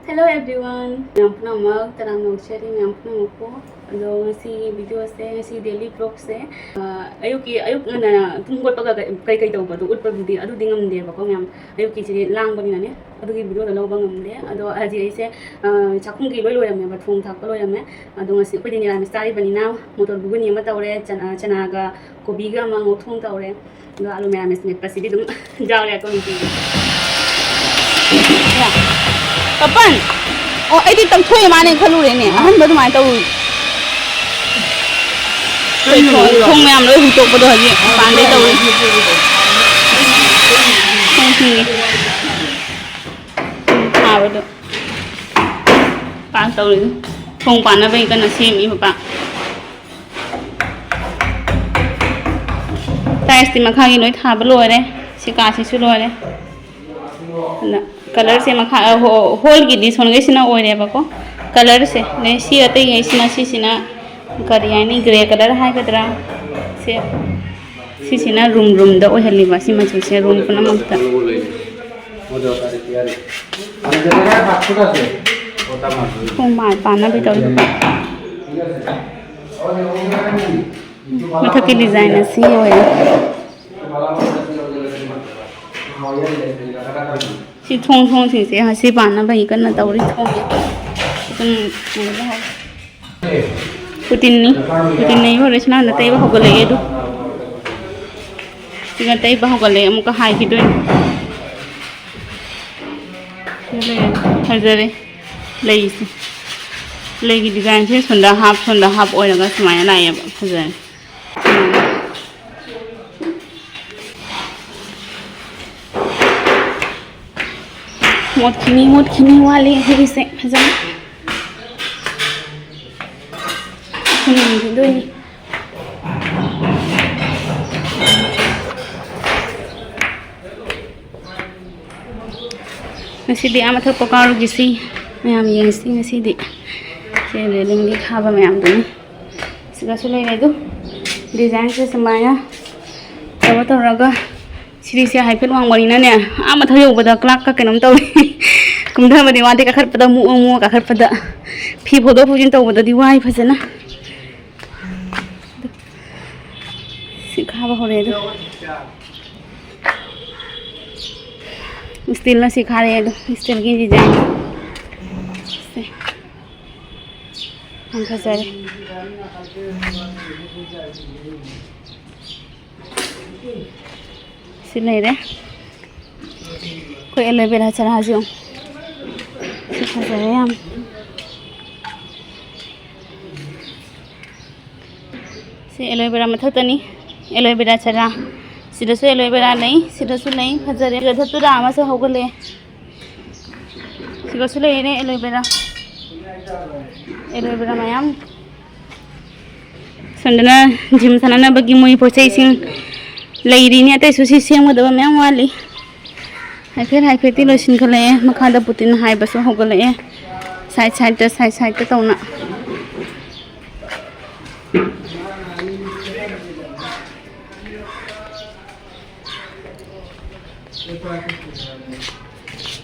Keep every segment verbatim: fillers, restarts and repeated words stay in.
Hello everyone, ꯃꯌꯥꯝ ꯄꯨꯝꯅꯃꯛ ꯇꯔꯥꯝꯅ ꯑꯣꯛꯆꯔꯤ, ꯃꯌꯥꯝ ꯄꯨꯝꯅꯃꯛꯄꯨ꯫ ꯑꯗꯣ ꯉꯁꯤ videoꯁꯦ, ꯉꯁꯤ daily vlogꯁꯦ, ꯑ, ꯑꯌꯨꯛꯀꯤ, ꯑꯌꯨꯛ ꯉꯟꯅ ꯇꯨꯝ ꯍꯧꯒꯠꯄꯒ ꯀꯩ, ꯀꯩ ꯀꯩ ꯇꯧꯕꯗꯣ ꯎꯠꯄꯕꯨꯗꯤ, ꯑꯗꯨꯗꯤ ꯉꯝꯗꯦꯕꯀꯣ ꯃꯌꯥꯝ, ꯑꯌꯨꯛꯀꯤꯁꯤꯗꯤ ꯂꯥꯡꯕꯅꯤꯅꯅꯦ, ꯑꯗꯨꯒꯤ videoꯗꯣ ꯂꯧꯕ ꯉꯝꯗꯦ꯫ ꯑꯗꯣ ꯍꯧꯖꯤꯛ ꯑꯩꯁꯦ, ꯑ, ꯆꯥꯛꯈꯨꯝꯒꯤ ꯂꯣꯏ ꯂꯣꯏꯔꯝꯃꯦꯕ, ꯊꯣꯡ ꯊꯥꯛꯄ ꯂꯣꯏꯔꯝꯃꯦ꯫ ꯑꯗꯣ ꯉꯁꯤ ꯑꯩꯈꯣꯏꯗꯤ ꯅꯤꯔꯥꯃꯤꯁ ꯆꯥꯔꯤꯕꯅꯤꯅ ꯃꯣꯇꯣꯔ ꯘꯨꯒꯅꯤ ꯑꯃ ꯇꯧꯔꯦ, ꯆꯅꯥ, ꯆꯅꯥꯒ ꯀꯣꯕꯤꯒ ꯑꯃ ꯉꯧꯊꯣꯡ ꯇꯧꯔꯦ꯫ ꯑꯗꯣ ꯑꯂꯨ ꯃꯌꯥꯝ ꯃꯦꯠꯄꯁꯤꯗꯤ ꯑꯗꯨꯝ ꯌꯥꯎꯔꯦ ꯑꯩꯈꯣꯏ ꯅꯨꯡꯇꯤꯒꯤ꯫ ꯄꯄꯟ! ꯑꯣ, ꯑꯩꯗꯤ ꯇꯧꯊꯣꯛꯑꯦ ꯃꯥꯅꯦ ꯈꯜꯂꯨꯔꯦꯅꯦ, ꯑꯍꯟꯕ ꯑꯗꯨꯃꯥꯏꯅ ꯇꯧꯔꯨꯏ꯫ ꯊꯣꯡ, ꯊꯣꯡ ꯃꯌꯥꯝ ꯂꯣꯏ ꯍꯨꯟꯇꯣꯛꯄꯗꯣ ꯍꯧꯖꯤꯛ ꯃꯄꯥꯟꯗꯩ ꯇꯧꯔꯤ꯫ ꯊꯣꯡ ꯊꯤꯡꯉꯦ꯫ ꯊꯣꯡ ꯊꯥꯕꯗꯣ ꯄꯥꯛ ꯇꯧꯔꯤ꯫ ꯊꯣꯡ ꯄꯥꯟꯅꯕꯒꯤ ꯀꯟꯅ ꯁꯦꯝꯃꯤ ꯃꯄꯥ꯫ Tiles ꯇꯤ ꯃꯈꯥꯒꯤ ꯂꯣꯏ ꯊꯥꯕ ꯂꯣꯏꯔꯦ꯫ ꯁꯤ ꯀꯥꯁꯤꯁꯨ ꯂꯣꯏꯔꯦ꯫ ꯑꯗ colour ꯁꯦ ꯃꯈꯥ, ꯑ, ꯍꯣ-, hall ꯒꯤꯗꯤ ꯁꯣꯝꯒꯩꯁꯤꯅ ꯑꯣꯏꯔꯦꯕꯀꯣ꯫ Colour ꯁꯦ꯫ ꯑꯗꯩ ꯁꯤ ꯑꯇꯩꯉꯩꯁꯤꯅ, ꯁꯤꯁꯤꯅ ꯀꯔꯤ ꯍꯥꯏꯅꯤ? Grey colour ꯍꯥꯏꯒꯗ꯭ꯔꯥ? ꯁꯦ, ꯁꯤꯁꯤꯅ room room ꯗ ꯑꯣꯏꯍꯜꯂꯤꯕ ꯁꯤ ꯃꯆꯨꯁꯦ room ꯄꯨꯝꯅꯃꯛꯇ꯫ ꯊꯣꯡ ꯃꯥꯏ ꯄꯥꯟꯅꯕꯤ ꯇꯧꯔꯤ꯫ ꯃꯊꯛꯀꯤ design ꯑꯁꯤ ꯑꯣꯏꯔꯦ꯫ ꯁꯤ ꯊꯣꯡ, ꯊꯣꯡꯁꯤꯡꯁꯦ ꯉꯁꯤ ꯄꯥꯟꯅꯕꯒꯤ ꯀꯟꯅ ꯇꯧꯔꯤ꯫ ꯊꯣꯡꯁꯦ ꯑꯗꯨꯝ ꯄꯨꯇꯤꯟꯅꯤ꯫ ꯄꯨꯇꯤꯟꯅ ꯏꯕꯣ ꯔꯦꯁꯅꯥꯅ ꯇꯩꯕ ꯍꯧꯒꯠꯂꯛꯑꯦ ꯑꯗꯨ꯫ ꯁꯤꯅ ꯇꯩꯕ ꯍꯧꯒꯠꯂꯛꯑꯦ, ꯑꯃꯨꯛꯀ ꯍꯥꯏꯈꯤꯗꯣꯏꯅꯤ꯫ ꯁꯤ ꯂꯩꯔꯦ꯫ ꯐꯖꯔꯦ ꯂꯩꯁꯦ꯫ ꯂꯩꯒꯤ design ꯁꯦ ꯁꯣꯝꯗ half, ꯁꯣꯝꯗ half ꯑꯣꯏꯔꯒ ꯁꯨꯃꯥꯏꯅ ꯂꯥꯛꯑꯦꯕ꯫ ꯐꯖꯔꯦ꯫ ꯃꯣꯠꯈꯤꯅꯤ, ꯃꯣꯠꯈꯤꯅꯤ, ꯋꯥꯠꯂꯤ ꯑꯩꯈꯣꯏꯒꯤꯁꯦ ꯐꯖꯅ꯫ ꯍꯨꯝꯈꯤꯗꯣꯏꯅꯤ꯫ ꯉꯁꯤꯗꯤ ꯑꯥ ꯃꯊꯛ ꯄꯣꯀꯥꯔꯨꯒꯤꯁꯤ ꯃꯌꯥꯝ ꯌꯦꯡꯁꯤ ꯉꯁꯤꯗꯤ꯫ ꯁꯤ railingꯒꯤ ꯈꯥꯕ ꯃꯌꯥꯝꯗꯨꯅꯤ꯫ ꯁꯤꯗꯁꯨ ꯂꯩꯔꯦ ꯑꯗꯨ꯫ Design ꯁꯦ ꯁꯨꯃꯥꯏꯅ ꯇꯧꯔ ꯇꯧꯔꯒ ꯁꯤꯔꯤꯁꯦ ꯍꯥꯏꯐꯦꯠ ꯋꯥꯡꯕꯅꯤꯅꯅꯦ, ꯑꯥ ꯃꯊꯛ ꯌꯧꯕꯗ clock ꯀ ꯀꯩꯅꯣꯝ ꯇꯧꯏ꯫ ꯀꯨꯝꯊꯕꯗꯤ ꯋꯥꯗꯦ, ꯀꯥꯈꯠꯄꯗ ꯑꯃꯨꯛ ꯑꯃꯨꯛ ꯀꯥꯈꯠꯄꯗ ꯐꯤ ꯐꯧꯗꯣꯛ ꯐꯧꯖꯤꯟ ꯇꯧꯕꯗꯗꯤ ꯋꯥꯏ ꯐꯖꯅ꯫ ꯁꯤ ꯈꯥꯕ ꯍꯧꯔꯦ ꯑꯗꯣ꯫ ꯏꯁꯇꯤꯜꯅ ꯁꯤ ꯈꯥꯔꯦ ꯑꯗꯣ, ꯏꯁꯇꯤꯜꯒꯤ ꯗꯤꯖꯥꯏꯟ꯫ ꯁꯦ꯫ ꯌꯥꯝ ꯐꯖꯔꯦ꯫ ꯁꯤ ꯂꯩꯔꯦ꯫ ꯑꯩꯈꯣꯏ ꯑꯦꯂꯣꯚꯦꯔꯥ ꯆꯔꯥꯁꯨ ꯌꯦꯡꯉꯨ꯫ ꯁꯤ ꯐꯖꯔꯦ ꯌꯥꯝ꯫ ꯁꯤ ꯑꯦꯂꯣꯚꯦꯔꯥ ꯃꯊꯛꯇꯅꯤ꯫ ꯑꯦꯂꯣꯚꯦꯔꯥ ꯆꯔꯥ꯫ ꯁꯤꯗꯁꯨ ꯑꯦꯂꯣꯚꯦꯔꯥ ꯂꯩ꯫ ꯁꯤꯗꯁꯨ ꯂꯩ꯫ ꯐꯖꯔꯦ꯫ ꯁꯤꯗ ꯙꯇꯨꯔꯥ ꯑꯃꯁꯨ ꯍꯧꯒꯠꯂꯛꯑꯦ꯫ ꯁꯤꯗꯁꯨ ꯂꯩꯔꯦ ꯑꯦꯂꯣꯚꯦꯔꯥ꯫ ꯑꯦꯂꯣꯚꯦꯔꯥ ꯃꯌꯥꯝ꯫ ꯁꯣꯝꯗꯅ ꯖꯤꯝ ꯁꯥꯟꯅꯅꯕꯒꯤ ꯃꯣꯏ ꯄꯣꯠ ꯆꯩꯁꯤꯡ ꯂꯩꯔꯤꯅꯤ꯫ ꯑꯇꯩꯁꯨ ꯁꯤ ꯁꯦꯝꯒꯗꯕ ꯃꯌꯥꯝ ꯋꯥꯠꯂꯤ꯫ ꯍꯥꯏꯐꯦꯠ ꯍꯥꯏꯐꯦꯠꯇꯤ ꯂꯣꯏꯁꯤꯟꯈꯠꯂꯛꯑꯦ꯫ ꯃꯈꯥꯗ ꯄꯨꯇꯤꯟ ꯍꯥꯏꯕꯁꯨ ꯍꯧꯒꯠꯂꯛꯑꯦ꯫ ꯁꯥꯏꯠ ꯁꯥꯏꯠꯇ, ꯁꯥꯏꯠ ꯁꯥꯏꯠꯇ ꯇꯧꯅ꯫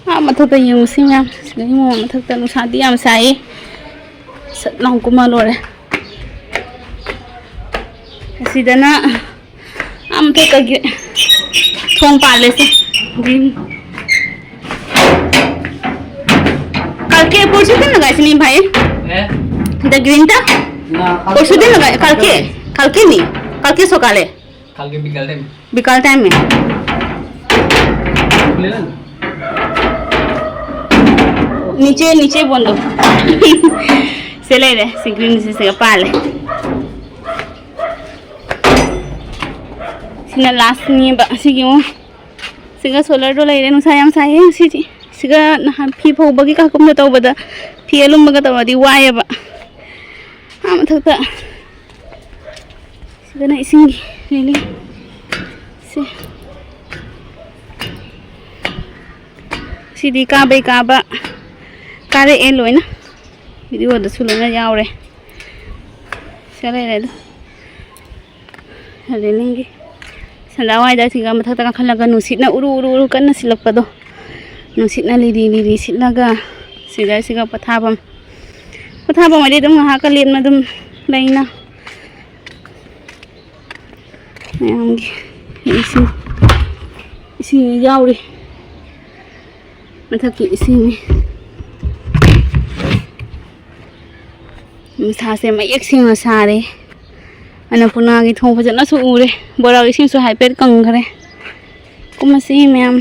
ꯑꯥ ꯃꯊꯛꯇ ꯌꯦꯡꯉꯨꯁꯤ ꯃꯌꯥꯝ꯫ ꯁꯤꯗ ꯌꯦꯡꯉꯣ, ꯃꯊꯛꯇ ꯅꯨꯡꯁꯥꯗꯤ ꯌꯥꯝ ꯁꯥꯏꯌꯦ꯫ ꯁꯠ ꯂꯥꯎ ꯀꯨꯝꯃ ꯂꯣꯏꯔꯦ꯫ ꯑꯁꯤꯗꯅ ꯑꯥ ꯃꯊꯛꯇꯒꯤ ꯊꯣꯡ ꯄꯥꯜꯂꯦꯁꯦ꯫ Green꯫ কালকে পরশু দিন লাগাইছিলি ভাই? হ্যাঁ। The green টা? না, কালকে পরশু দিন লাগাই, কালকে। কালকে। কালকে নি? কালকে সকালে? কালকে বিকাল টাইম। বিকাল টাইমে। খুলে না? নিচে, নিচে বন্ধ। ꯁꯦ ꯂꯩꯔꯦ, ꯁꯤ green ꯁꯤ ꯁꯤꯒ ꯄꯥꯜꯂꯦ꯫ ꯁꯤꯅ last ꯅꯦꯕ꯫ ꯁꯤꯒꯤ ꯑꯃꯨꯛ ꯁꯤꯒ solar ꯗꯣ ꯂꯩꯔꯦ꯫ ꯅꯨꯡꯁꯥ ꯌꯥꯝ ꯁꯥꯏꯌꯦ ꯉꯁꯤꯗꯤ꯫ ꯁꯤꯒ ꯅꯍꯥꯟ ꯐꯤ ꯐꯧꯕꯒꯤ ꯀꯥꯀꯨꯝꯗ ꯇꯧꯕꯗ ꯐꯤ ꯑꯂꯨꯝꯕꯒ ꯇꯧꯔꯗꯤ ꯋꯥꯏꯌꯦꯕ꯫ ꯑꯥ ꯃꯊꯛꯇ ꯁꯤꯗꯅ ꯏꯁꯤꯡꯒꯤ ꯂꯤꯂꯤ꯫ ꯁꯤ꯫ ꯁꯤꯗꯤ ꯀꯥꯕꯩ ꯀꯥꯕ ꯀꯥꯔꯛꯑꯦ ꯂꯣꯏꯅ꯫ Video ꯗꯁꯨ ꯂꯣꯏꯅ ꯌꯥꯎꯔꯦ꯫ ꯁꯤꯗ ꯂꯩꯔꯦ ꯑꯗꯣ꯫ Railing ꯒꯤ ꯁꯟꯗꯥꯋꯥꯏꯗ ꯁꯤꯒ ꯃꯊꯛꯇ ꯀꯥꯈꯠꯂꯒ ꯅꯨꯡꯁꯤꯠꯅ ꯎꯔꯨ ꯎꯔꯨ ꯎꯔꯨ ꯀꯟꯅ ꯁꯤꯜꯂꯛꯄꯗꯣ꯫ ꯅꯨꯡꯁꯤꯠꯅ ꯂꯤꯔꯤ ꯂꯤꯔꯤ ꯁꯤꯠꯂꯒ ꯁꯤꯗꯩꯁꯤꯒ ꯄꯣꯊꯥꯐꯝ, ꯄꯣꯊꯥꯐꯝ ꯍꯥꯏꯗꯤ ꯑꯗꯨꯝ ꯉꯥꯏꯍꯥꯛꯀ ꯂꯦꯞꯅ ꯑꯗꯨꯝ ꯂꯩꯅ꯫ ꯃꯌꯥꯝꯒꯤ ꯏꯁꯤꯡ, ꯏꯁꯤꯡ ꯌꯥꯎꯔꯤ꯫ ꯃꯊꯛꯀꯤ ꯏꯁꯤꯡꯅꯤ꯫ ꯅꯨꯡꯁꯥꯁꯦ ꯃꯌꯦꯛ ꯁꯦꯡꯅ ꯁꯥꯔꯦ꯫ ꯑꯟꯅꯄꯨꯔꯅꯥꯒꯤ ꯊꯣꯡ ꯐꯖꯅꯁꯨ ꯎꯔꯦ꯫ ꯕꯣꯔꯥꯒꯤ ꯏꯁꯤꯡꯁꯨ ꯍꯥꯏꯐꯦꯠ ꯀꯪꯈ꯭ꯔꯦ꯫ ꯀꯨꯝꯃꯁꯤ ꯃꯌꯥꯝ꯫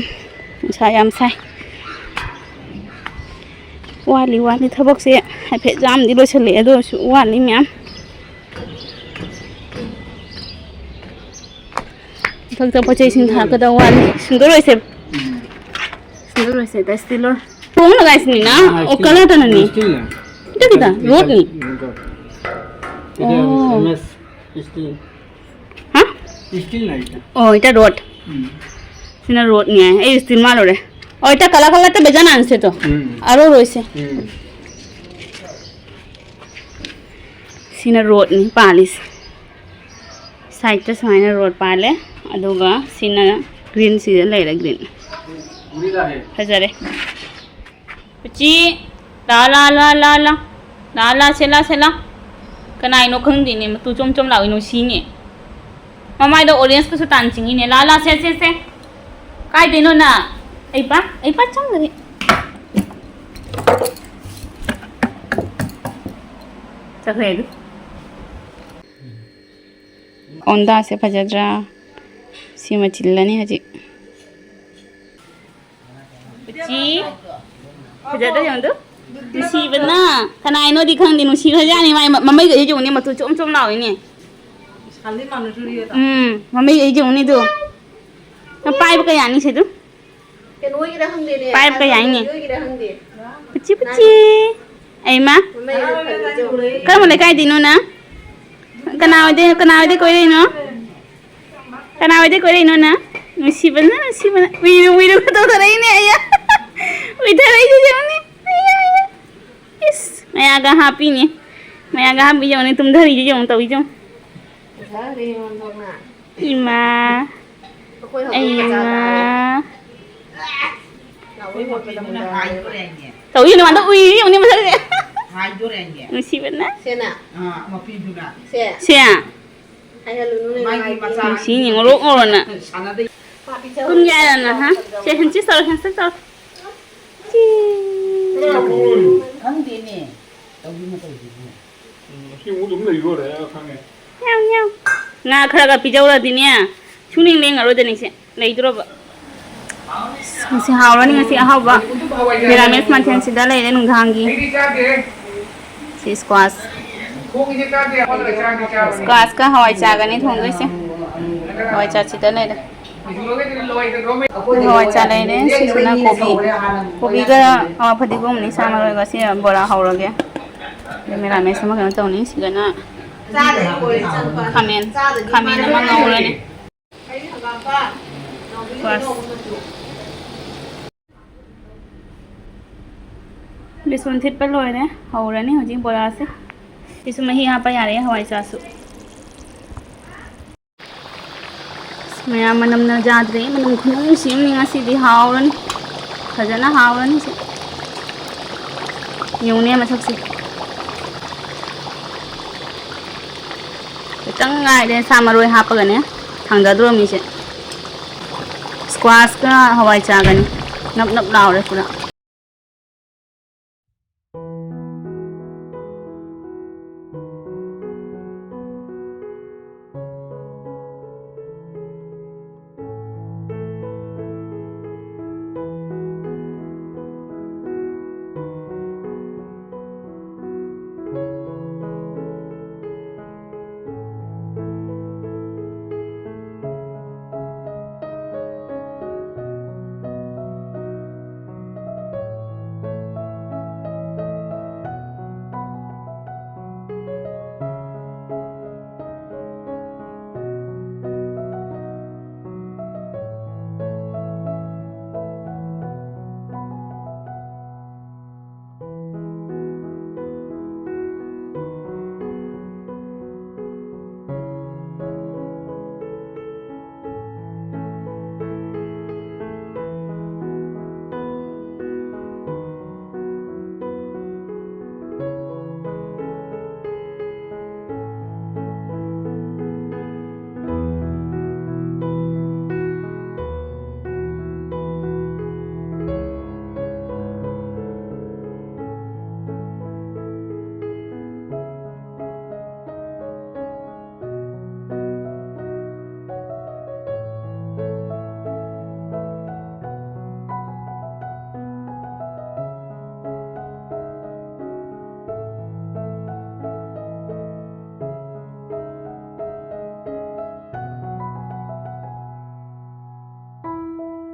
ꯅꯨꯡꯁꯥ ꯌꯥꯝ ꯁꯥꯏ꯫ ꯋꯥꯠꯂꯤ, ꯋꯥꯠꯂꯤ꯫ ꯊꯕꯛꯁꯦ ꯍꯥꯏꯐꯦꯠ ꯌꯥꯝꯗꯤ ꯂꯣꯏꯁꯤꯜꯂꯛꯑꯦ, ꯑꯗꯨ ꯑꯣꯏꯔꯁꯨ ꯋꯥꯠꯂꯤ ꯃꯌꯥꯝ꯫ ꯃꯊꯛꯇ ꯄꯣꯠ ꯆꯩꯁꯤꯡ ꯊꯥꯔꯛꯀꯗꯕ ꯋꯥꯠꯂꯤ꯫ ꯁꯤꯡꯗꯣꯔꯣꯏꯁꯦ꯫ ꯁꯤꯡꯗꯣꯔꯣꯏꯁꯦ, ꯗꯁꯇꯤꯜꯂꯣꯏ꯫ ꯇꯣꯡꯅ ꯒꯥꯏꯁꯤꯅꯤꯅ? ꯑꯣ, ꯀꯂꯔ ꯇꯅꯅꯤ꯫ ꯏꯁꯇꯤꯜꯅ꯫ ꯏꯇ ꯈꯤꯇ, ꯔꯣꯠꯅꯤ꯫ ꯑꯣ꯫ ꯑꯦꯝ ꯑꯦꯁ ꯏꯁꯇꯤꯜ꯫ ꯍꯥ? ꯏꯁꯇꯤꯜ ꯍꯥꯏ ꯏꯇ꯫ ꯑꯣ, ꯏꯇ ꯔꯣꯠ꯫ ꯎꯝ꯫ ꯁꯤꯅ ꯔꯣꯠꯅꯤ ꯍꯥꯏ꯫ ꯑꯩ ꯏꯁꯇꯤꯜ ꯃꯥꯜꯂꯨꯔꯦ꯫ ꯑꯣ, ꯏꯇ ꯀꯂꯔ ꯀꯂꯔ ꯇ ꯕꯦꯖꯥ ꯅꯥꯟꯁꯦ ꯇꯣ꯫ ꯎꯝ꯫ ꯑꯔꯣ ꯔꯣꯏꯁꯦ꯫ ꯎꯝ꯫ ꯁꯤꯅ ꯔꯣꯠꯅꯤ ꯄꯥꯜꯂꯤꯁꯦ꯫ ꯁꯥꯏꯠꯇ ꯁꯨꯃꯥꯏꯅ ꯔꯣꯠ ꯄꯥꯜꯂꯦ꯫ ꯑꯗꯨꯒ ꯁꯤꯅ ꯒ꯭ꯔꯤꯟ, ꯁꯤꯗ ꯂꯩꯔꯦ ꯒ꯭ꯔꯤꯟ꯫ ꯐꯖꯔꯦ꯫ ꯎꯆꯤ, ꯂꯥ, ꯂꯥ, ꯂꯥ, ꯂꯥ, ꯂꯥ꯫ ꯂꯥ, ꯂꯥ, ꯁꯦ, ꯂꯥ, ꯁꯦ, ꯂꯥ꯫ ꯀꯅꯥꯏꯅꯣ ꯈꯪꯗꯦꯅꯦ, ꯃꯇꯨ ꯆꯣꯝ ꯆꯣꯝ ꯂꯥꯎꯏ, ꯅꯨꯡꯁꯤꯅꯦ꯫ ꯃꯃꯥꯏꯗ ꯑꯣꯔꯦꯟꯖꯀꯁꯨ ꯇꯥꯟ ꯆꯤꯡꯉꯤꯅꯦ꯫ ꯂꯥ, ꯂꯥ, ꯁꯦ, ꯁꯦ, ꯁꯦ꯫ ꯀꯥꯏꯗꯩꯅꯣ ꯅꯪ? ꯑꯩ ꯄꯥ, ꯑꯩ ꯄꯥ ꯆꯪꯒꯅꯤ꯫ ꯆꯠꯈ꯭ꯔꯦ ꯑꯗꯨ꯫ ꯑꯣꯟꯗꯥꯁꯦ ꯐꯖꯗ꯭ꯔꯥ? ꯁꯤꯃ ꯆꯤꯜꯂꯅꯤ ꯍꯧꯖꯤꯛ꯫ ꯎꯆꯤ꯫ ꯐꯖꯗ꯭ꯔꯥ ꯌꯦꯡꯉꯨ ꯇꯨ꯫ ꯅꯨꯡꯁꯤꯕꯅ ꯀꯅꯥꯏꯅꯣꯗꯤ ꯈꯪꯗꯦ, ꯅꯨꯡꯁꯤꯈ꯭ꯔꯖꯥꯠꯅꯤ꯫ ꯃꯥꯏ ꯃ-, ꯃꯃꯩꯒꯁꯦ ꯌꯦꯡꯉꯨꯅꯦ, ꯃꯇꯨ ꯆꯣꯝ ꯆꯣꯝ ꯂꯥꯎꯏꯅꯦ꯫ ꯎꯝ, ꯃꯃꯩꯒꯁꯦ ꯌꯦꯡꯉꯨꯅꯦ ꯑꯗꯨ꯫ ꯅꯪ ꯄꯥꯏꯕ ꯀꯌꯥꯅꯤ ꯁꯤꯗꯨ? ꯀꯩꯅꯣꯒꯤꯔ ꯈꯪꯗꯦꯅꯦ, ꯄꯥꯏꯕ ꯀꯌꯥꯅꯤ? ꯅꯣꯏꯒꯤꯔ ꯈꯪꯗꯦ꯫ ꯄꯨꯆꯤ ꯄꯨꯆꯤ꯫ ꯑꯩꯃ꯫ ꯃꯃꯩ ꯌꯥꯝ ꯐꯖꯩ꯫ ꯀꯔꯝꯕ ꯂꯩꯀꯥꯏꯗꯩꯅꯣ ꯅꯪ? ꯀꯅꯥ ꯍꯣꯏꯗꯩ, ꯀꯅꯥ ꯍꯣꯏꯗꯩ ꯀꯣꯏꯔꯛꯏꯅꯣ? ꯀꯅꯥ ꯍꯣꯏꯗꯩ ꯀꯣꯏꯔꯛꯏꯅꯣ ꯅꯪ? ꯅꯨꯡꯁꯤꯕꯅ, ꯅꯨꯡꯁꯤꯕꯅ꯫ ꯎꯏꯔꯨ, ꯎꯏꯔꯨ ꯇꯧꯊꯔꯛꯏꯅꯦ, ꯑꯩꯌꯥ꯫ ꯎꯏꯊꯔꯛꯏꯁꯦ ꯌꯦꯡꯉꯨꯅꯦ꯫ ꯑꯩꯌꯥ, ꯑꯩꯌꯥ꯫ ꯏꯁ, ꯃꯌꯥꯒ ꯍꯥꯞꯄꯤꯅꯦ꯫ ꯃꯌꯥꯒ ꯍꯥꯞꯄꯤ ꯌꯦꯡꯉꯨꯅꯦ, ꯇꯨꯝꯊꯔꯤꯁꯦ ꯌꯦꯡꯉꯨ, ꯇꯧꯔꯤꯁꯦ ꯌꯦꯡꯉꯨ꯫ ꯐꯖꯈ꯭ꯔꯦ ꯌꯦꯡꯉꯣ, ꯑꯣꯟꯊꯣꯛꯅ꯫ ꯏꯃꯥ꯫ ꯑꯩꯈꯣꯏ ꯍꯧꯖꯤꯛ ꯏꯃꯥ꯫ ꯃꯆꯥ ꯇꯥꯔꯦ꯫ ꯇꯧꯏꯅꯦ, ꯃꯥꯗꯣ ꯎꯏ, ꯌꯦꯡꯉꯨꯅꯦ ꯃꯁꯛꯁꯦ꯫ ꯍꯥꯏꯗꯣꯔꯦꯅꯦ꯫ ꯅꯨꯡꯁꯤꯕꯅ꯫ ꯁꯦꯅ꯫ ꯑꯥ, ꯃꯄꯤꯗꯨꯅ꯫ ꯁꯦ꯫ ꯁꯦ꯫ ꯍꯥꯏꯍꯜꯂꯨꯅꯨꯅꯦ, ꯃꯥꯒꯤ ꯅꯨꯡꯉꯥꯏꯇꯦ꯫ ꯃꯆꯥ ꯅꯨꯡꯁꯤꯅꯦ, ꯉꯧꯔꯣꯛ ꯉꯧꯔꯅ꯫ ꯁꯥꯟꯅꯗ-꯫ ꯄꯥꯄꯤ ꯆꯥꯎ꯫ ꯀꯨꯟ ꯌꯥꯔꯅ, ꯍꯥ? ꯁꯦ, ꯍꯟꯆꯤ ꯆꯥꯎ, ꯍꯟꯆꯤ ꯆꯥꯎ꯫ ꯆꯤ꯫ ꯈꯪꯗꯦꯅꯦ꯫ ꯇꯧꯕꯤ ꯃꯇꯧꯁꯤꯕꯨ꯫ ꯎꯝ, ꯁꯤ ꯑꯃꯨꯛ ꯑꯗꯨꯝ ꯂꯩꯗꯣꯔꯦ, ꯈꯪꯉꯦ꯫ ꯃꯤꯌꯥꯎ, ꯃꯤꯌꯥꯎ꯫ ꯉꯥ ꯈꯔꯒ ꯄꯤꯖꯧꯔꯗꯤꯅꯦ, ꯁꯨꯡꯂꯦꯡ ꯂꯦꯡꯉꯔꯣꯏꯗꯅꯤ ꯁꯦ꯫ ꯂꯩꯗ꯭ꯔꯣꯕ꯫ ꯉꯁꯤ ꯍꯥꯎꯔꯅꯤ, ꯉꯁꯤ ꯑꯍꯥꯎꯕ꯫ ꯃꯤꯔꯥꯃꯦꯁ ꯃꯊꯦꯜꯁꯤꯗ ꯂꯩꯔꯦ ꯅꯨꯡꯗꯥꯡꯒꯤ꯫ ꯁꯤ squash꯫ Squash ꯀ ꯍꯋꯥꯏ ꯆꯥꯒꯅꯤ ꯊꯣꯡꯗꯣꯏꯁꯦ꯫ ꯍꯋꯥꯏ ꯆꯥꯁꯤꯗ ꯂꯩꯔꯦ꯫ ꯍꯋꯥꯏ ꯆꯥ ꯂꯩꯔꯦ꯫ ꯁꯤꯁꯤꯅ ꯀꯣꯕꯤ꯫ ꯀꯣꯕꯤꯒ, ꯑ, ꯐꯗꯤꯒꯣꯝꯅꯤ, ꯁꯥ ꯃꯔꯣꯏꯒ꯫ ꯁꯤ ꯕꯣꯔꯥ ꯍꯧꯔꯒꯦ꯫ ꯑꯗꯩ ꯃꯦꯔꯥꯃꯦꯁ ꯑꯃ ꯀꯩꯅꯣ ꯇꯧꯅꯤ꯫ ꯁꯤꯗꯅ ꯈꯥꯃꯦꯟ, ꯈꯥꯃꯦꯟ ꯑꯃ ꯉꯧꯔꯅꯤ꯫ ꯕꯁ꯫ ꯕꯦꯁꯣꯟ ꯊꯤꯠꯄ ꯂꯣꯏꯔꯦ, ꯍꯧꯔꯅꯤ ꯍꯧꯖꯤꯛ ꯕꯣꯔꯥꯁꯦ꯫ ꯁꯤꯁꯨ ꯃꯍꯤ ꯍꯥꯞꯄ ꯌꯥꯔꯦ, ꯍꯋꯥꯏ ꯆꯥꯁꯨ꯫ ꯃꯌꯥꯝ, ꯃꯅꯝꯅ ꯌꯥꯗ꯭ꯔꯦ, ꯃꯅꯝ ꯈꯨꯅꯨꯡꯁꯤ ꯑꯃꯅꯤ꯫ ꯉꯁꯤꯗꯤ ꯍꯥꯎꯔꯅꯤ, ꯐꯖꯅ ꯍꯥꯎꯔꯅꯤ ꯁꯤ꯫ ꯌꯦꯡꯉꯨꯅꯦ ꯃꯁꯛꯁꯦ꯫ ꯈꯤꯇꯪ ꯉꯥꯏꯔꯦ ꯁꯥ ꯃꯔꯣꯏ ꯍꯥꯞꯄꯒꯅꯦ ꯊꯥꯡꯗꯗ꯭ꯔꯣꯃꯤꯁꯦ꯫ Squash ꯀ ꯍꯋꯥꯏ ꯆꯥꯒꯅꯤ꯫ ꯅꯞ ꯅꯞ ꯂꯥꯎꯔꯦ ꯄꯨꯔꯥ꯫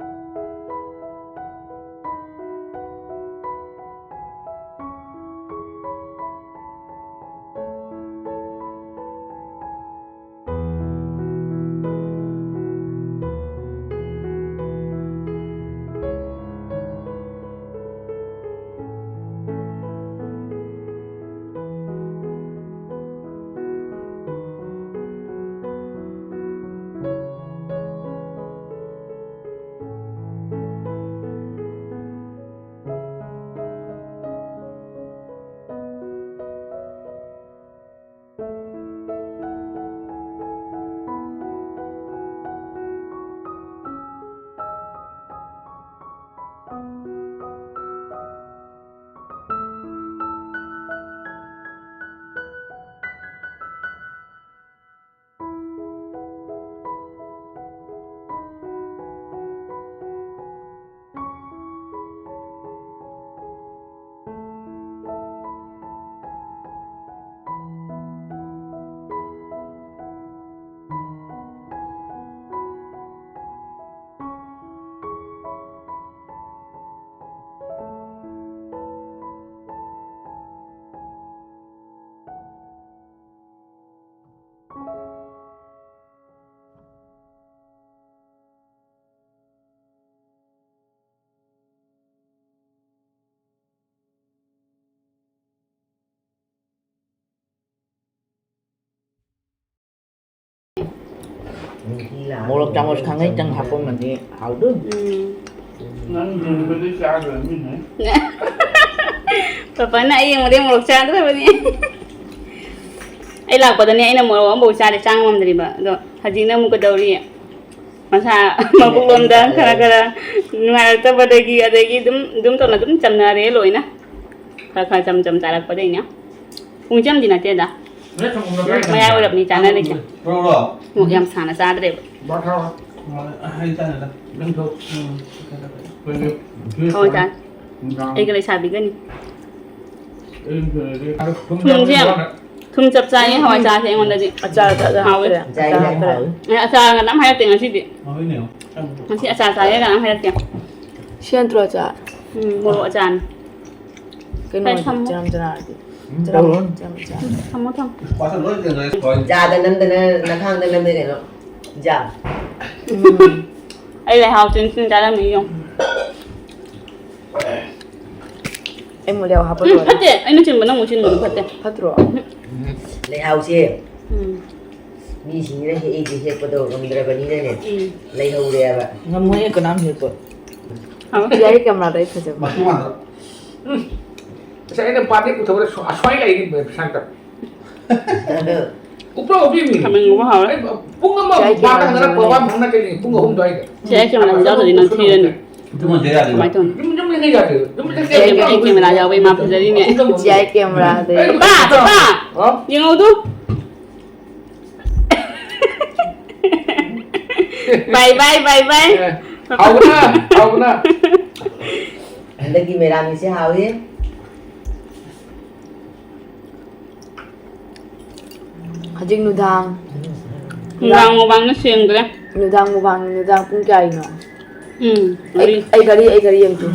ꯃꯣꯔꯣꯛ ꯆꯥꯃꯁ ꯈꯥꯡꯉꯩꯇꯪ ꯍꯥꯞꯄꯝꯃꯗꯤ ꯍꯥꯎꯗꯣꯏꯅꯤ꯫ ꯎꯝ꯫ ꯅꯪ ꯌꯦꯡꯕꯗꯤ ꯆꯥꯈ꯭ꯔꯕꯅꯤꯅꯦ꯫ ꯄꯥꯄꯥꯅ ꯑꯩ ꯌꯦꯡꯕꯗꯩ ꯃꯣꯔꯣꯛ ꯆꯥꯗ꯭ꯔꯕꯅꯤ꯫ ꯑꯩ ꯂꯥꯛꯄꯗꯅꯦ ꯑꯩꯅ ꯃꯣꯔꯣꯛ ꯑꯃꯐꯥꯎ ꯆꯥꯗꯦ, ꯆꯥ ꯉꯝꯗ꯭ꯔꯤꯕ꯫ ꯑꯗꯣ ꯍꯧꯖꯤꯛꯅ ꯑꯃꯨꯛ ꯀꯩꯗꯧꯔꯤ? ꯃꯁꯥ ꯃꯕꯨꯛ ꯂꯣꯝꯗ ꯈꯔ ꯈꯔ ꯅꯨꯡꯉꯥꯏꯔꯛꯇꯕꯗꯒꯤ, ꯑꯗꯒꯤ ꯑꯗꯨꯝ ꯑꯗꯨꯝ ꯇꯧꯅ ꯑꯗꯨꯝ ꯆꯝꯅꯔꯦ ꯂꯣꯏꯅ꯫ ꯈꯔ ꯈꯔ ꯆꯝ ꯆꯝ ꯆꯥꯔꯛꯄꯗꯩꯅꯦ꯫ ꯄꯨꯡ ꯆꯝꯗꯤ ꯅꯠꯇꯦꯗ꯫ ꯃꯌꯥꯏ ꯑꯣꯏꯔꯞꯅꯤ ꯆꯥꯅꯔꯤꯁꯦ꯫ ꯃꯣꯔꯣꯛ ꯌꯥꯝ ꯁꯥꯅ ꯆꯥꯗ꯭ꯔꯦꯕ꯫ ꯍꯣꯏ ꯆꯥꯏ꯫ ꯑꯩꯒ ꯂꯩꯁꯥꯕꯤꯒꯅꯤ꯫ ꯊꯨꯝꯁꯦ ꯌꯥꯝ, ꯊꯨꯝ ꯆꯞ ꯆꯥꯏꯌꯦ ꯍꯋꯥꯏ ꯆꯥꯔꯁꯦ ꯑꯩꯉꯣꯟꯗꯗꯤ꯫ ꯑꯆꯥꯔ ꯆꯥ-, ꯍꯥꯎꯋꯦ꯫ ꯆꯥꯏ, ꯆꯥꯏ, ꯍꯥꯎꯋꯦ꯫ ꯑꯦ, ꯑꯆꯥꯔ ꯀꯅꯥꯝ ꯍꯥꯏꯔꯛꯇꯦ ꯉꯁꯤꯗꯤ꯫ ꯉꯁꯤ ꯑꯆꯥꯔ ꯆꯥꯏꯌꯦ ꯀꯅꯥꯝ ꯍꯥꯏꯔꯛꯇꯦ꯫ ꯁꯤ ꯅꯠꯇ꯭ꯔꯣ ꯑꯆꯥꯔ? ꯎꯝ, ꯃꯣꯔꯣꯛ ꯑꯆꯥꯔꯅꯤ꯫ ꯀꯩꯅꯣ ꯐꯔꯦ, ꯊꯝꯃꯣ꯫ ꯆꯅꯝ ꯆꯅꯥꯗꯤ꯫ ꯎꯝ, ꯆꯅꯝ, ꯇꯧꯔꯣ꯫ ꯆꯅꯝ ꯆꯅꯥ꯫ ꯊꯝꯃꯣ, ꯊꯝꯃꯣ꯫ ꯖꯥꯗ ꯅꯝꯗꯅ ꯅꯈꯥꯡꯗ ꯅꯝꯃꯦ ꯀꯩꯅꯣ꯫ ꯖꯥ꯫ ꯎꯝ꯫ ꯑꯩ ꯂꯩꯍꯥꯎ ꯆꯤꯟ ꯆꯤꯟ ꯆꯥꯔꯝꯃꯤ ꯌꯦꯡꯉꯨ꯫ ꯑꯩ ꯃꯣꯔꯦ ꯍꯥꯞꯄ ꯎꯝ, ꯂꯣꯏꯔꯦ꯫ ꯐꯠꯇꯦ꯫ ꯑꯩꯅ ꯆꯤꯟꯕ ꯅꯪ ꯑꯃꯨꯛ ꯆꯤꯟꯕꯗꯣ ꯐꯠꯇꯦ꯫ ꯐꯠꯇ꯭ꯔꯣ? ꯎꯝ꯫ ꯂꯩꯍꯥꯎꯁꯦ ꯎꯝ꯫ ꯃꯤꯁꯤꯡꯁꯤꯅ ꯍꯦꯛꯏꯁꯦ ꯍꯦꯛꯄꯗꯣ ꯉꯝꯗ꯭ꯔꯕꯅꯤꯅꯅꯦ ꯎꯝ꯫ ꯂꯩꯍꯧꯔꯦꯕ꯫ ꯉꯝꯃꯣꯏꯌꯦ ꯀꯅꯥꯝ ꯍꯦꯛꯄ꯫ ꯍꯥꯎ꯫ ꯌꯥꯏ ꯀꯦꯃꯦꯔꯥꯗ ꯑꯩ ꯐꯖꯕ꯫ ꯃꯇꯨꯡ ꯃꯥꯟꯗ꯫ ꯎꯝ꯫ ꯉꯁꯥꯏ ꯑꯩꯅ ꯄꯥꯗꯦ ꯄꯨꯊꯣꯛꯄꯗ ꯁ꯭ꯋꯥ-, ꯑꯁ꯭ꯋꯥꯏ ꯂꯩꯔꯤ ꯄꯩꯁꯥ ꯈꯛꯇ꯫ ꯑꯗꯣ ꯎꯞꯄ꯭ꯔꯥ ꯎꯞꯄꯤꯃꯤ꯫ ꯈꯥꯃꯦꯟ ꯉꯧꯕ ꯍꯥꯎꯔꯦ꯫ ꯑꯩ ꯄꯨꯡ ꯑꯃ ꯌꯥꯏ ꯄꯥ ꯀꯦꯃꯦꯔꯥ ꯊꯥꯡꯗꯅ ꯌꯥꯝ ꯄ꯭ꯔꯣꯒ꯭ꯔꯥꯝ ꯐꯖꯕꯅꯦ꯫ ꯍꯧꯅ ꯀꯩꯅꯤ ꯄꯨꯡ ꯑꯍꯨꯝ ꯑꯗꯨꯋꯥꯏꯗ꯫ ꯁꯤ ꯑꯩ ꯀꯦꯃꯦꯔꯥ ꯌꯥꯎꯗ꯭ꯔꯗꯤ ꯅꯪ ꯊꯤꯔꯅꯤ꯫ ꯌꯨꯝ ꯌꯨꯝ ꯂꯩ ꯌꯥꯗꯦ꯫ ꯌꯨꯝ ꯂꯩ ꯁꯤ ꯑꯩ ꯀꯦꯃꯦꯔꯥ ꯌꯥꯎꯕ ꯏꯃꯥ ꯐꯖꯔꯤꯅꯦ꯫ ꯖꯤ ꯑꯥꯏ ꯀꯦꯃꯦꯔꯥꯗ꯫ ꯄꯥ, ꯄꯥ, ꯌꯦꯡꯍꯧꯗꯨ꯫ ꯕꯥꯏ ꯕꯥꯏ ꯕꯥꯏ ꯕꯥꯏ꯫ ꯑꯦ, ꯍꯥꯎꯕꯅ, ꯍꯥꯎꯕꯅ꯫ ꯍꯟꯗꯛꯀꯤ ꯃꯦꯔꯥꯃꯤꯁꯁꯦ ꯍꯥꯎꯋꯤ꯫ ꯍꯧꯖꯤꯛ ꯅꯨꯡꯗꯥꯡ꯫ ꯅꯨꯡꯗꯥꯡ ꯃꯨꯛꯕꯥꯡꯅ ꯁꯦꯡꯗ꯭ꯔꯦ꯫ ꯅꯨꯡꯗꯥꯡ ꯃꯨꯛꯕꯥꯡ, ꯅꯨꯡꯗꯥꯡ ꯄꯨꯡ ꯀꯌꯥꯒꯤꯅꯣ? ꯎꯝ꯫ ꯑꯩ, ꯑꯩ ꯘꯔꯤ, ꯑꯩ ꯘꯔꯤ ꯌꯦꯡꯒꯦ꯫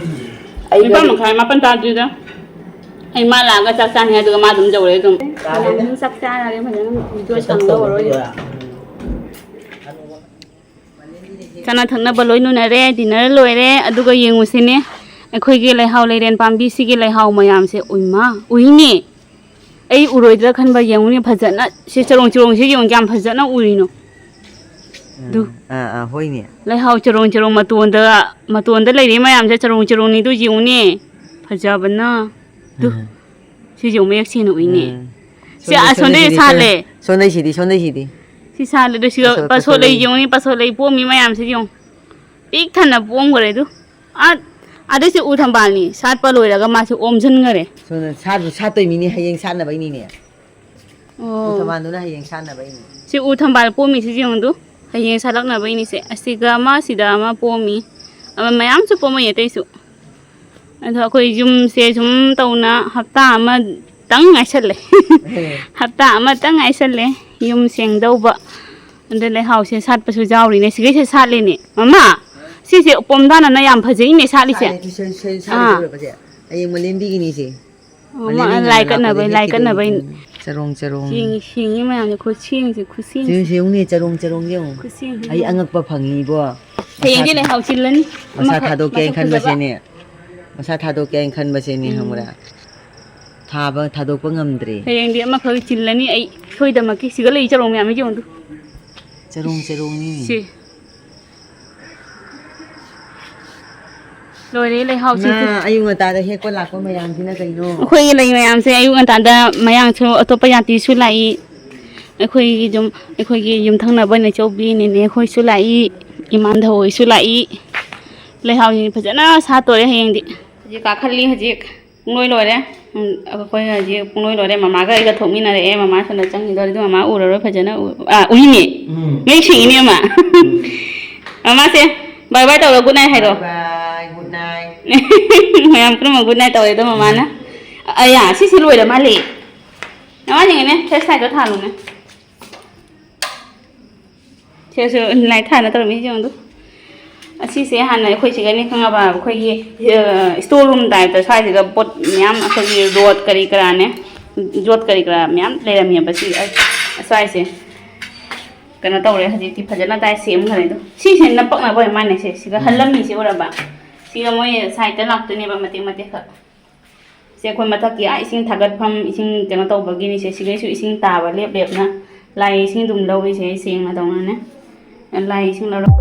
ꯑꯩ ꯅꯤꯄꯥꯜ ꯘꯔꯤ꯫ ꯃꯈꯥꯏ, ꯃꯥꯄꯜ ꯇꯥꯗ꯭ꯔꯤꯗ꯫ ꯑꯩ ꯃꯥ ꯂꯥꯛꯑꯒ ꯆꯥꯛ ꯆꯥꯅꯤ ꯍꯥꯏꯗꯨꯒ ꯃꯥ ꯑꯗꯨꯝ ꯌꯧꯔꯛꯑꯦ ꯑꯗꯨꯝ꯫ ꯆꯥꯛ ꯆꯥꯔꯒꯦ ꯐꯖꯅ video ꯁꯪꯗꯧꯔꯣꯏ꯫ ꯆꯥꯅ ꯊꯛꯅꯕ ꯂꯣꯏ ꯂꯣꯏꯅꯔꯦ, dinner ꯂꯣꯏꯔꯦ꯫ ꯑꯗꯨꯒ ꯌꯦꯡꯉꯨꯁꯤꯅꯦ, ꯑꯩꯈꯣꯏꯒꯤ ꯂꯩꯍꯥꯎ ꯂꯩꯔꯦꯟ ꯄꯥꯝꯕꯤꯁꯤꯒꯤ ꯂꯩꯍꯥꯎ ꯃꯌꯥꯝꯁꯦ꯫ ꯎꯏꯃꯥ, ꯎꯏꯅꯦ! ꯑꯩ ꯎꯔꯣꯏꯗ꯭ꯔꯥ ꯈꯟꯕ꯫ ꯌꯦꯡꯉꯨꯅꯦ ꯐꯖꯅ, ꯁꯤ ꯆꯔꯣꯡ ꯆꯔꯣꯡꯁꯤ ꯌꯦꯡꯉꯨ ꯀꯌꯥꯝ ꯐꯖꯅ ꯎꯔꯤꯅꯣ꯫ ꯎꯝ, ꯑꯗꯨ꯫ ꯑꯥ, ꯑꯥ, ꯍꯣꯏꯅꯦ꯫ ꯂꯩꯍꯥꯎ ꯆꯔꯣꯡ ꯆꯔꯣꯡ ꯃꯇꯣꯟꯗ, ꯃꯇꯣꯟꯗ ꯂꯩꯔꯤ ꯃꯌꯥꯝꯁꯦ ꯆꯔꯣꯡ ꯆꯔꯣꯡꯅꯤꯗꯨ ꯌꯦꯡꯉꯨꯅꯦ꯫ ꯐꯖꯕꯅ꯫ ꯑꯗꯨ꯫ ꯎꯝ꯫ ꯁꯤꯁꯦ ꯑꯃꯨꯛ ꯃꯌꯦꯛ ꯁꯦꯡꯅ ꯎꯏꯅꯦ꯫ ꯎꯝ꯫ ꯁꯤ ꯁꯣꯝꯗ-, ꯑꯁꯣꯝꯗꯩ ꯁꯣꯝꯗꯩꯁꯤꯗꯤ, ꯁꯥꯠꯂꯦ꯫ ꯁꯣꯝꯗꯩꯁꯤꯗꯤ, ꯁꯣꯝꯗꯩꯁꯤꯗꯤ꯫ ꯁꯤ ꯁꯥꯠꯂꯦ, ꯑꯗꯨ ꯁꯤꯒ ꯄꯥꯁꯣꯠ-, ꯄꯥꯁꯣꯠ ꯂꯩ ꯄꯥꯁꯣꯠ ꯂꯩ꯫ ꯌꯦꯡꯉꯨꯅꯦ, ꯄꯥꯁꯣꯠ ꯂꯩ ꯄꯣꯝꯃꯤ ꯃꯌꯥꯝꯁꯤ ꯌꯦꯡꯉꯨ꯫ ꯄꯤꯛ ꯊꯟꯅ ꯄꯣꯝꯈ꯭ꯔꯦ ꯑꯗꯨ꯫ ꯑꯥ, ꯑꯗꯩ ꯁꯤ ꯎ ꯊꯝꯕꯥꯜꯅꯤ꯫ ꯁꯥꯠꯄ ꯂꯣꯏꯔꯒ ꯃꯥꯁꯤ ꯑꯣꯝꯁꯤꯟꯈꯔꯦ꯫ ꯁꯣꯝꯗ ꯁꯥꯠ-, ꯁꯥꯠꯇꯣꯏ ꯃꯤꯅꯤ, ꯍꯌꯦꯡ ꯁꯥꯠꯅꯕꯩꯅꯤꯅꯦ꯫ ꯑꯣ꯫ ꯎ ꯊꯝꯕꯥꯜꯗꯨꯅ ꯍꯌꯦꯡ ꯁꯥꯠꯅꯕꯩꯅꯤ꯫ ꯁꯤ ꯎ ꯊꯝꯕꯥꯜ ꯄꯣꯝꯃꯤꯁꯤ ꯌꯦꯡꯉꯨꯗꯨ꯫ ꯍꯌꯦꯡ ꯁꯥꯠꯂꯛꯅꯕꯩꯅꯤꯁꯦ꯫ ꯑꯁꯤꯒ ꯑꯃ, ꯁꯤꯗ ꯑꯃ ꯄꯣꯝꯃꯤ꯫ ꯑꯃ ꯃꯌꯥꯝꯁꯨ ꯄꯣꯝꯃꯛꯏ ꯑꯇꯩꯁꯨ꯫ ꯑꯗꯣ ꯑꯩꯈꯣꯏ ꯌꯨꯝꯁꯦ ꯁꯨꯝ ꯇꯧꯅ ꯍꯞꯇꯥ ꯑꯃꯇꯪ ꯉꯥꯏꯁꯜꯂꯦ꯫ ꯎꯝ꯫ ꯍꯞꯇꯥ ꯑꯃꯇꯪ ꯉꯥꯏꯁꯜꯂꯦ ꯌꯨꯝ ꯁꯦꯡꯗꯧꯕ꯫ ꯑꯗ ꯂꯩꯍꯥꯎꯁꯦ ꯁꯥꯠꯄꯁꯨ ꯌꯥꯎꯔꯤꯅꯦ꯫ ꯁꯤꯈꯩꯁꯦ ꯁꯥꯠꯂꯦꯅꯦ꯫ ꯃꯃꯥ, ꯁꯤꯁꯦ ꯄꯣꯝꯗꯥꯅꯅ ꯌꯥꯝ ꯐꯖꯩꯅꯦ ꯁꯥꯠꯂꯤꯁꯦ꯫ ꯁꯥꯠꯂꯦ, ꯁꯤ ꯁꯥꯠ-, ꯁꯥꯠꯂꯤꯁꯦ ꯑꯥ꯫ ꯎꯔꯕꯁꯦ? ꯍꯌꯦꯡ ꯃꯂꯦꯝꯕꯤꯒꯤꯅꯤꯁꯦ꯫ ꯑꯣ, ꯃꯥ ꯃꯂꯦꯝꯕꯤꯅ ꯂꯥꯏ ꯂꯥꯛꯄꯗ ꯀꯠꯅꯕꯩ, ꯂꯥꯏ ꯍꯦꯛꯈꯤꯗꯣꯏꯅꯤ꯫ ꯀꯠꯅꯕꯩ꯫ ꯎꯝ, ꯆꯔꯣꯡ, ꯆꯔꯣꯡ꯫ ꯁꯦꯡꯉꯤ, ꯁꯦꯡꯉꯤ ꯃꯌꯥꯝꯁꯦ, ꯈꯨꯠꯁꯦꯡꯁꯦ, ꯈꯨꯠꯁꯦꯡꯁꯦ꯫ ꯁꯤ ꯌꯦꯡꯉꯨꯅꯦ, ꯆꯔꯣꯡ, ꯆꯔꯣꯡ ꯌꯦꯡꯉꯨ꯫ ꯈꯨꯠꯁꯦꯡꯁꯦ ꯑꯩ ꯌꯦꯡꯉꯨ꯫ ꯑꯉꯛꯄ ꯐꯪꯉꯤꯕꯣ꯫ ꯍꯌꯦꯡꯗꯤ ꯃꯁꯥ, ꯂꯩꯍꯥꯎ ꯆꯤꯜꯂꯅꯤ꯫ ꯃꯁꯥ ꯑꯃꯈꯛ ꯊꯥꯗꯣꯛꯀꯦ ꯍꯥꯏꯅ ꯃꯁꯛ ꯐꯖꯕ꯫ ꯈꯟꯕꯁꯦꯅꯦ꯫ ꯃꯁꯥ ꯊꯥꯗꯣꯛꯀꯦ ꯍꯥꯏꯅ ꯈꯟꯕꯁꯦꯅꯦ, ꯎꯝ꯫ ꯈꯪꯕ꯭ꯔꯥ? ꯊꯥꯕ, ꯊꯥꯗꯣꯛꯄ ꯉꯝꯗ꯭ꯔꯦ꯫ ꯍꯌꯦꯡꯗꯤ ꯑꯃꯈꯛ ꯆꯤꯜꯂꯅꯤ ꯑꯩ ꯁꯣꯏꯗꯃꯛꯀꯤ꯫ ꯁꯤꯒ ꯂꯩ ꯆꯔꯣꯡ ꯃꯌꯥꯝꯁꯦ ꯌꯦꯡꯉꯨ꯫ ꯆꯔꯣꯡ, ꯆꯔꯣꯡꯅꯤ꯫ ꯁꯤ꯫ ꯂꯣꯏꯔꯦ ꯂꯩꯍꯥꯎꯁꯤꯁꯨ꯫ ꯉꯥ ꯑꯌꯨꯛ ꯉꯟꯇꯥꯗ ꯍꯦꯛꯄ ꯂꯥꯛꯄ ꯃꯌꯥꯝꯁꯤꯅ ꯀꯩꯅꯣ? ꯑꯩꯈꯣꯏꯒꯤ ꯂꯩ ꯃꯌꯥꯝꯁꯦ ꯑꯌꯨꯛ ꯉꯟꯇꯥꯗ ꯃꯌꯥꯡꯁꯨ, ꯑꯇꯣꯞꯄ ꯌꯥꯇꯤꯁꯨ ꯂꯥꯛꯏ꯫ ꯑꯩꯈꯣꯏꯒꯤ ꯌꯨꯝ, ꯑꯩꯈꯣꯏꯒꯤ ꯌꯨꯝꯊꯪꯅꯕ ꯅꯦꯆꯧꯕꯤ ꯅꯦꯅꯦ ꯍꯣꯏꯁꯨ ꯂꯥꯛꯏ, ꯏꯃꯥꯟꯙꯧ ꯍꯣꯏꯁꯨ ꯂꯥꯛꯏ꯫ ꯂꯩꯍꯥꯎꯁꯤ ꯐꯖꯅ ꯁꯥꯠꯇꯣꯔꯦ ꯍꯌꯦꯡꯗꯤ꯫ ꯍꯧꯖꯤꯛ ꯀꯥꯈꯠꯂꯤ ꯍꯧꯖꯤꯛ꯫ ꯄꯨꯡꯂꯣꯏ ꯂꯣꯏꯔꯦ꯫ ꯎꯝ, ꯑꯩꯈꯣꯏ ꯍꯧꯖꯤꯛ ꯄꯨꯡꯂꯣꯏ ꯂꯣꯏꯔꯦ꯫ ꯃꯃꯥꯒ ꯑꯩꯒ ꯊꯣꯛꯃꯤꯟꯅꯔꯛꯑꯦ꯫ ꯃꯃꯥ ꯁꯣꯝꯗ ꯆꯪꯈꯤꯗꯣꯔꯦ꯫ ꯑꯗꯨ ꯃꯃꯥ ꯎꯔꯔꯣꯏ ꯐꯖꯅ꯫ ꯎ-, ꯑꯥ, ꯎꯏꯅꯦ꯫ ꯎꯝ꯫ ꯃꯌꯦꯛ ꯁꯦꯡꯉꯤꯅꯦ ꯃꯃꯥ꯫ ꯎꯝ꯫ ꯃꯃꯥꯁꯦ, bye bye ꯇꯧꯔꯣ, good night ꯍꯥꯏꯔꯣ꯫ Bye bye, good night꯫ ꯃꯌꯥꯝ ꯄꯨꯝꯅꯃꯛ good night ꯇꯧꯔꯦ ꯑꯗꯣ ꯃꯃꯥꯅ꯫ ꯎꯝ꯫ ꯑꯌꯥ, ꯁꯤꯁꯦ ꯂꯣꯏꯔ ꯃꯥꯜꯂꯦ꯫ ꯃꯃꯥ ꯌꯦꯡꯉꯅꯦ, flashlight ꯇꯣ ꯊꯥꯜꯂꯨꯅꯦ꯫ ꯁꯤꯗꯁꯨ light ꯊꯥꯅ ꯇꯧꯔꯝꯃꯤꯁꯤ ꯌꯦꯡꯉꯨ꯫ ꯑꯁꯤꯁꯦ ꯍꯥꯟꯅ ꯑꯩꯈꯣꯏ ꯁꯤꯒꯅꯤ ꯈꯪꯉꯕ, ꯑꯩꯈꯣꯏꯒꯤ, ꯑ, store room type ꯇ ꯁ꯭ꯋꯥꯏꯁꯤꯗ ꯄꯣꯠ ꯃꯌꯥꯝ ꯑꯩꯈꯣꯏꯒꯤ ꯔꯣꯠ ꯀꯔꯤ ꯀꯔꯥꯅꯦ, ꯌꯣꯠ ꯀꯔꯤ ꯀꯔꯥ ꯃꯌꯥꯝ ꯂꯩꯔꯝꯃꯦꯕ ꯁꯤ, ꯑ, ꯁ꯭ꯋꯥꯏꯁꯦ꯫ ꯀꯩꯅꯣ ꯇꯧꯔꯦ, ꯍꯧꯖꯤꯛꯇꯤ ꯐꯖꯅ ꯇꯥꯏ ꯁꯦꯝꯈ꯭ꯔꯦ꯫ ꯑꯗꯣ ꯁꯤꯁꯦ ꯅꯞꯄꯛꯅꯕ ꯑꯣꯏꯔ ꯃꯥꯜꯂꯦ ꯁꯦ, ꯁꯤꯒ ꯎꯝ꯫ ꯍꯜꯂꯝꯃꯤꯁꯦ ꯎꯔꯕ? ꯁꯤꯒ ꯃꯣꯏ side ꯇ ꯂꯥꯛꯇꯣꯏꯅꯦꯕ ꯃꯇꯦꯛ ꯃꯇꯦꯛ ꯈꯛ꯫ ꯁꯦ ꯑꯩꯈꯣꯏ ꯃꯊꯛꯀꯤ, ꯑꯥ, ꯏꯁꯤꯡ ꯊꯥꯒꯠꯐꯝ, ꯏꯁꯤꯡ ꯀꯩꯅꯣ ꯇꯧꯕꯒꯤꯅꯤꯁꯦ꯫ ꯁꯤꯒꯩꯁꯨ ꯏꯁꯤꯡ ꯇꯥꯕ ꯂꯦꯞ ꯂꯦꯞꯅ ꯂꯥꯏ ꯏꯁꯤꯡ ꯑꯗꯨꯝ ꯂꯧꯔꯤꯁꯦ ꯑꯩ ꯁꯦꯡꯅ ꯇꯧꯅꯅꯦ꯫ ꯂꯥꯏ ꯏꯁꯤꯡ ꯂꯧꯔꯝ